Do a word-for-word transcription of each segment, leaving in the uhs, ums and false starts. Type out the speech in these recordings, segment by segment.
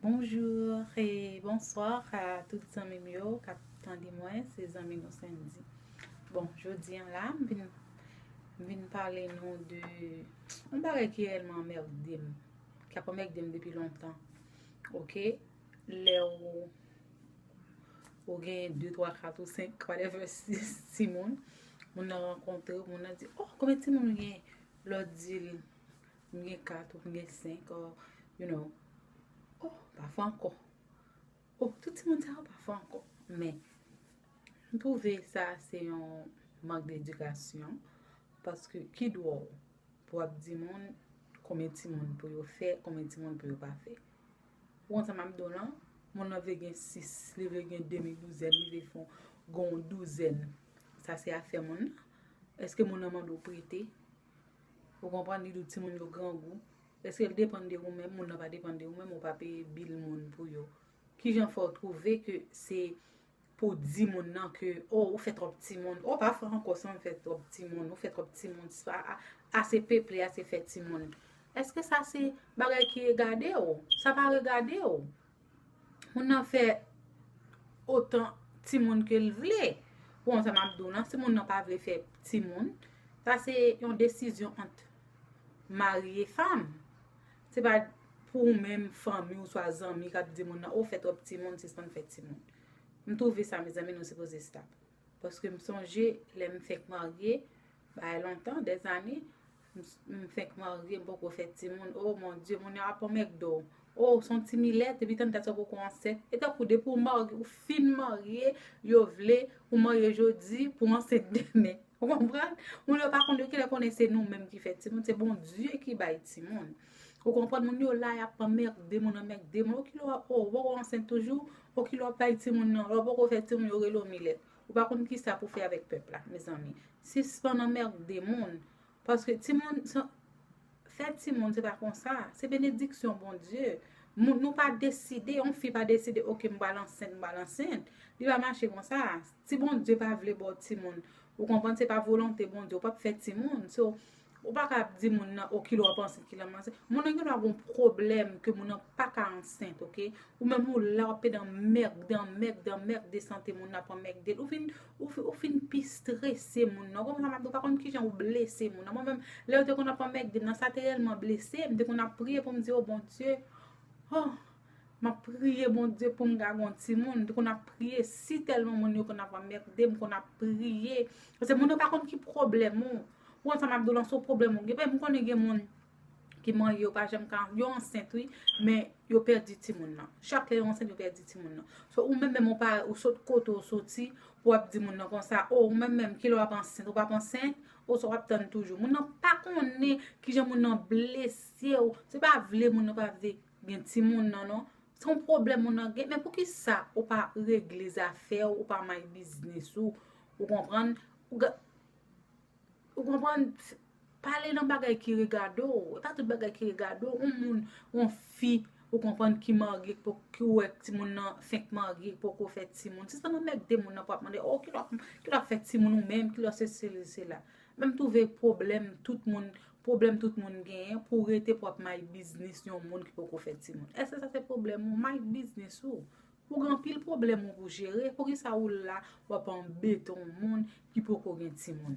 Bonjou e bonswa a tout zanmi m yo k ap tande mwen, se zanmi nou Sandy. Bon, jodi a la, m vin, m vin pale nou de yon bagay ki reyèlman anmède m, ki ap anmède m depi lontan. Oke? Lè ou, ou gen de, twa, kat ou senk, whatever, sis timoun, moun nan rankontre w, moun nan di, "Oh, konbyen timoun ou gen?" Lòt di l, "M gen kat, ou gen senk, or, you know, oh, pa fè ankò. Oh, tout timoun sa yo pa fè ankò." Men, m twouve sa se yon mank de edikasyon, paske ki dwa w pou w ap di moun konbyen timoun pou yo fè, konbyen timoun pou yo pa fè? Ou konn sa m ap di w lan? Moun nan vle gen sis, li vle gen demi douzèn, li vle fè yon douzèn. Sa se afè moun nan. Èske moun nan mande w prete? Ou konprann, li di w timoun yo grangou. Èske l depann de ou menm? Moun nan pa depann de ou menm, ou pa peye bil moun pou yo. Kijan fè w twouve ke se pou di moun nan ke, "Oh, ou fè twòp timoun. Oh, pa fè ankò sa, ou fè twòp timoun. Ou fè twòp timoun. Sa a, ase peple, ase fè timoun." Èske sa se bagay ki regade w? Sa pa regade w. Moun nan fè otan timoun ke l vle. Bon, sa m ap di w lan, si moun nan pa vle fè timoun, sa se yon desizyon ant mari e fanm. Se pa pou ou menm, fanmi ou swa zanmi k ap di moun nan, "Oh, fè twòp timoun, sispann fè timoun." M twouve sa, mezanmi, nou sipoze stop. Paske m sonje, lè m fenk marye, bagay lontan, dèzane, m, m fenk marye, m poko fè timoun. Oh mon Dieu, moun yo ap anmègde w. Oh, w se yon ti milèt, epi tann dat sa w poko ansent. E tankou depi w marye, ou fin marye, yo vle ou marye jodi pou w ansent demen. Ou konprann? Moun yo pa konn, yo genlè konnen se nou menm ki fè timoun, se Bondye ki bay timoun. Ou konprann? Moun yo la, y ap anmègde moun, anmègde moun. Okilè w ap, oh, ou poko ansent toujou, okilè w ap bay timoun nan, lè w poko fè timoun, yo rele w milèt. Ou pa konn kisa pou fè avèk pèp la, mezanmi. Sispann anmègde moun. Paske timoun, sa, fè timoun, se pa konsa. Se benediksyon Bondye. Moun, nou pa deside, yon fi pa deside, "Oke, m pral ansent, m pral ansent." Li pa mache konsa. Si Bondye pa vle ba w timoun, ou konprann, se pa volonte Bondye, ou p ap fè timoun. So, ou pa ka ap di moun nan, "Oh, kilè w ap ansent, kilè m ansent." Moun nan gen dwa gen yon pwoblèm ke moun nan pa ka ansent, oke? Ou menm ou la, w ap pede anmègde, anmègde, anmègde sante moun nan, ap anmègde l. Ou vin, ou, fi- ou fin pi strese moun nan. Ou konprann sa m ap di w, ou pa konn kijan ou blese moun nan. Mwen menm, lè yo te konn ap anmègde m nan, sa te reyèlman blese m. M te konn ap priye pou m di, "Oh, Bondye, oh, m ap priye Bondye pou m ka gen yon timoun." M te konn ap priye, si tèlman moun yo konn ap anmègde m, m konn ap priye. Paske moun yo pa konn ki pwoblèm ou. Ou konn sa m ap di w lan, se yon pwoblèm ou gen. Paske m konnen gen moun ki marye, yo pa janm ka, yo ansent, wi, men yo pèdi timoun nan. Chak lè yo ansent, yo pèdi timoun nan. So, ou menm menm, ou pa, ou sot kote w soti, pou w ap di moun nan konsa, "Oh, ou menm menm, kilè w ap ansent, ou p ap ansent, oswa w ap tann toujou." Moun nan pa konnen kijan moun nan blese w. Se pa vle moun nan pa vle gen timoun nan, non. Se yon pwoblèm moun nan gen, men poukisa ou pa regle zafè w, ou pa may biznis ou, ou konprann? Ou ga- Ou konprann? Pale nan bagay ki regade w. E pa tout bagay ki regade w. Yon moun, yon fi, ou konprann, ki marye, ki po- ki wè timoun nan fenk marye, poko fè timoun. Sispann anmègde moun nan pou ap mande, "Oh, kilè w ap, kilè w ap fè timoun ou menm, kilè w sesi, sela." Men m twouve pwoblèm tout moun, pwoblèm tout moun genyen pou rete pou ap may biznis yon moun ki poko fè timoun. Èske sa se pwoblèm ou? May biznis ou. Ou gen anpil pwoblèm ou pou jere, poukisa ou la, w ap anbete yon moun ki poko gen timoun?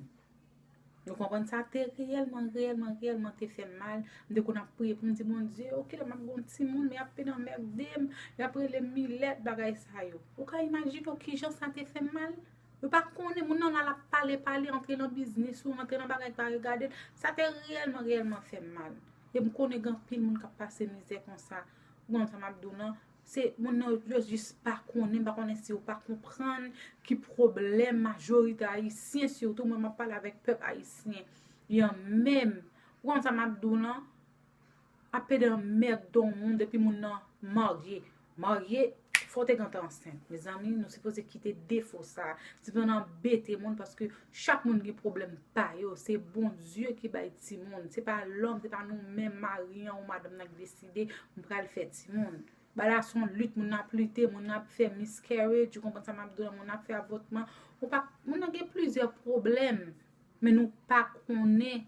Nou konprann sa te reyèlman, reyèlman, reyèlman te fè m mal. M te konn ap priye pou m di, "Bondye, oke, lè m ap gen yon timoun, men y ap pede anmègde m, y ap rele m milèt, bagay sa yo." Ou ka imajine w kijan sa te fè m mal? Yo pa konnen, moun nan la, l ap pale, pale, antre nan biznis ou, antre nan bagay ki pa regade l. Sa te reyèlman, reyèlman fè m mal. E m konnen gen anpil moun k ap pase mizè konsa. Ou konn sa m ap di w nan? Se moun nan yo jis pa konnen, m pa konnen si yo pa konprann ki pwoblèm majorite ayisyen, sitou mwen m ap pale avèk pèp ayisyen. Yo menm, ou konn sa m ap di w nan, ap pede anmègde yon moun depi moun nan marye. Marye, fò w te gentan ansent. Mezanmi, nou sipoze kite defo sa. Sispann anbete moun paske chak moun gen pwoblèm pa yo. Se Bondye ki bay timoun. Se pa lòm, se pa nou menm, mari an ou madanm nan ki deside, "M pral fè timoun." Bagay la se yon lit, moun nan ap lite, moun nan ap fè miscarriage, ou konprann sa m ap di w la, moun nan ap fè avòtman. Ou pa, moun nan gen plizyè pwoblèm, men nou pa konnen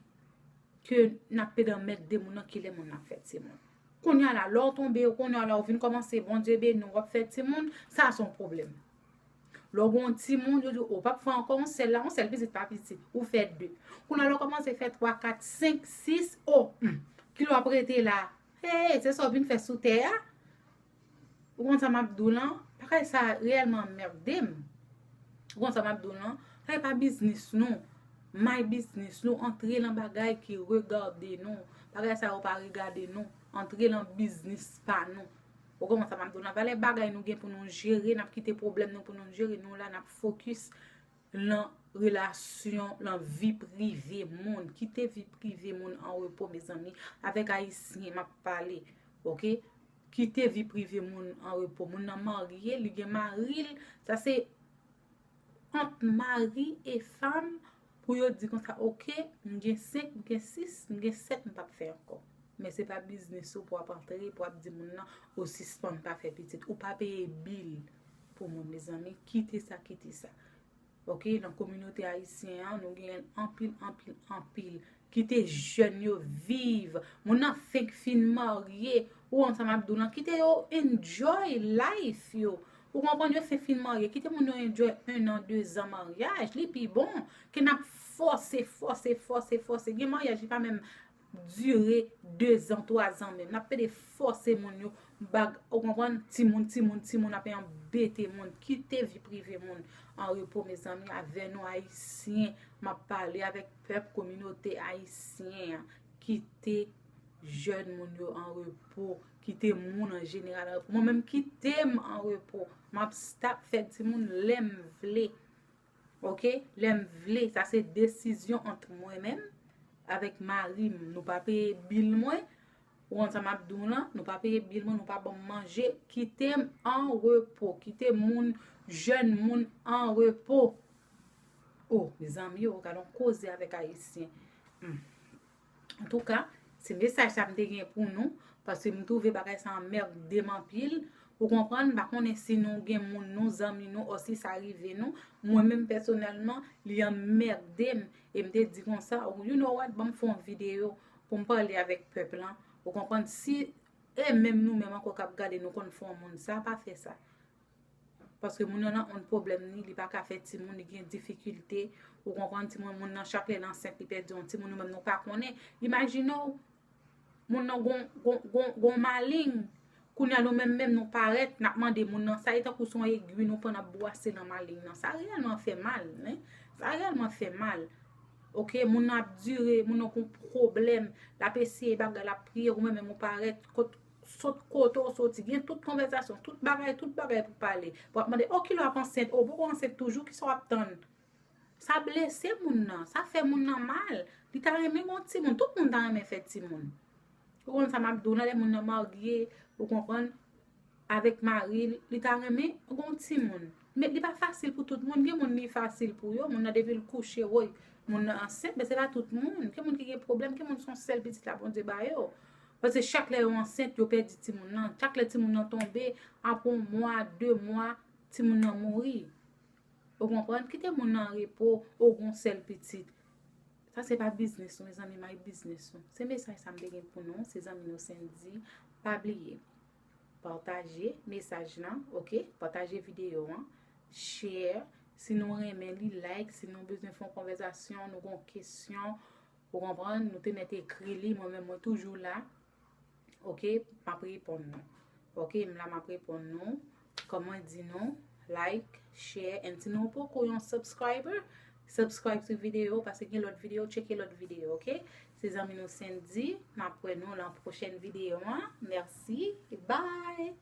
ke n ap pede anmègde moun nan kilè moun nan fè timoun. Kounye a la, lè w tonbe, kounye a la, ou vin kòmanse, Bondye beni w, w ap fè timoun, sa se yon pwoblèm. Lè w gen yon timoun, yo di, o, w p ap fè ankò yon sèl la, yon sèl pitit pa pitit, ou fè de. Kounye a, lè w kòmanse fè twa, kat, senk, sis, o, hmm, kilè w ap rete la? Hey, se sa w vin fè sou tè a? Ou konn sa m ap di w lan? Bagay sa reyèlman anmède m. Ou konn sa m ap di w lan? Sa e pa biznis nou. May biznis nou, antre nan bagay ki regade nou. Bagay sa yo pa regade nou. Antre nan biznis pa nou. Ou konprann sa m ap di w lan? Valè bagay nou gen pou nou jere, n ap kite pwoblèm nou pou nou jere. Nou la, n ap fokis lan relasyon, lan vi prive moun. Kite vi prive moun an repo, mezanmi. Avèk Ayisyen m ap pale, oke? Kite vi prive moun an repo. Moun nan marye, li gen mari l. Sa se ant mari e fanm pou yo di konsa, oke, m gen senk, m gen sis, m gen sèt, m p ap fè ankò. Men se pa biznis ou pou w ap antre, pou w ap di moun nan, o sispann pa fè pitit. Ou pa peye bil pou moun, mezanmi. Kite sa, kite sa. Oke, nan kominote ayisyen an, nou genyen l anpil, anpil, anpil. Kite jèn yo viv. Moun nan fenk fin marye. Ou konn sa m ap di w lan? Kite yo enjoy life yo. Ou konprann? Yo fenk fin marye. Kite moun yo enjoy en an, de zan maryaj. Li pi bon ke n ap fòse, fòse, fòse, fòse. Gen maryaj, li pa menm dire de zan, twa zan menm. N ap pede fòse moun yo. Bag, ou konprann? Timoun, timoun, timoun ap anbete moun. Kite vi prive moun an repo, mezanmi. Avè nou, Ayisyen, m ap pale avèk pèp, kominote ayisyen an. Kite jèn moun yo an repo. Kite moun an jeneral an repo. Mwen menm, kite m an repo. M ap stop fè timoun lè m vle. Oke? Lè m vle. Sa se desizyon ant mwen menm avèk mari m. Nou pa peye bil mwen. Ou konn sa m ap di w lan? Nou pa peye bil mwen, nou pa ban m manje. Kite m an repo. Kite moun, jèn moun an repo. O, mezanmi, yo, gade yon koze avèk ayisyen. Hmm. Antouka, se mesaj sa m te gen pou nou, paske m twouve bagay sa anmède m anpil. Ou konprann? M pa konnen si nou gen moun nou, zanmi nou, o si sa rive nou. Mwen menm pèsonèlman, li anmède m. E m te di konsa, "Oh, you know what? Ban m fè yon videyo pou m pale avèk pèp lan." Ou konprann? Si e menm nou menm ankò k ap gade nou konn fè yon moun sa, pa fè sa. Paske moun nan nan yon pwoblèm ni, li pa ka fè timoun, li gen difikilte. Ou konprann? Timoun, moun nan chak lè l ansent, li pèdi yon timoun, nou menm nou pa konnen. Imajine w, moun nan gon, gon, gon, gon maleng. Kounye a nou menm, menm nou parèt, n ap mande moun nan sa, e tankou se yon egwi nou pran n ap bwase nan maleng nan. Sa reyèlman fè mal, nen. Sa reyèlman fè mal. Oke, moun nan ap dire, moun nan gon pwoblèm, l ap eseye bagay, l ap priye, ou menm, menm ou parèt, kot, sot kote w soti, gen tout konvèsasyon, tout bagay, tout bagay pou pale. Pou ap mande, "O, kilè w ap ansent? O, poko ansent toujou, kisa w ap tann?" Sa blese moun nan, sa fè moun nan mal. Li ta renmen gon timoun, tout moun ta renmen fè timoun. Ou konn sa m ap di w lan, lè moun nan marye, ou konprann, avèk mari l, li ta renmen gon timoun. Men li pa fasil pou tout moun. Gen moun li fasil pou yo, moun nan depi l kouche, woy, moun nan ansent, men se pa tout moun. Gen moun ki gen pwoblèm, gen moun se yon sèl pitit la Bondye ba yo. Paske chak lè yo ansent, yo pèdi timoun nan. Chak lè timoun nan tonbe, apre yon mwa, de mwa, timoun nan mouri. Ou konprann? Kite moun nan an repo, ou gon sèl pitit. Sa se pa biznis nou, mezanmi, may biznis nou. Se mesaj sa m te gen pou nou, se zanmi nou Sendy. Pa bliye, pataje mesaj lan, oke? Pataje videyo an, share. Si nou renmen li, like. Si nou bezwen fè yon konvèsasyon, nou gon kesyon, ou konprann, nou te mèt ekri li, mwen menm, mwen toujou la. Oke, m ap reponn nou. Oke, m la, m ap reponn nou. Kòman di nou, like, share, and si nou poko yon subscriber, subscribe sou videyo, paske gen lòt videyo, tcheke lòt videyo, oke? Se zanmi nou Sendy, m ap wè nou lan pwochèn videyo an. Mèsi, bye!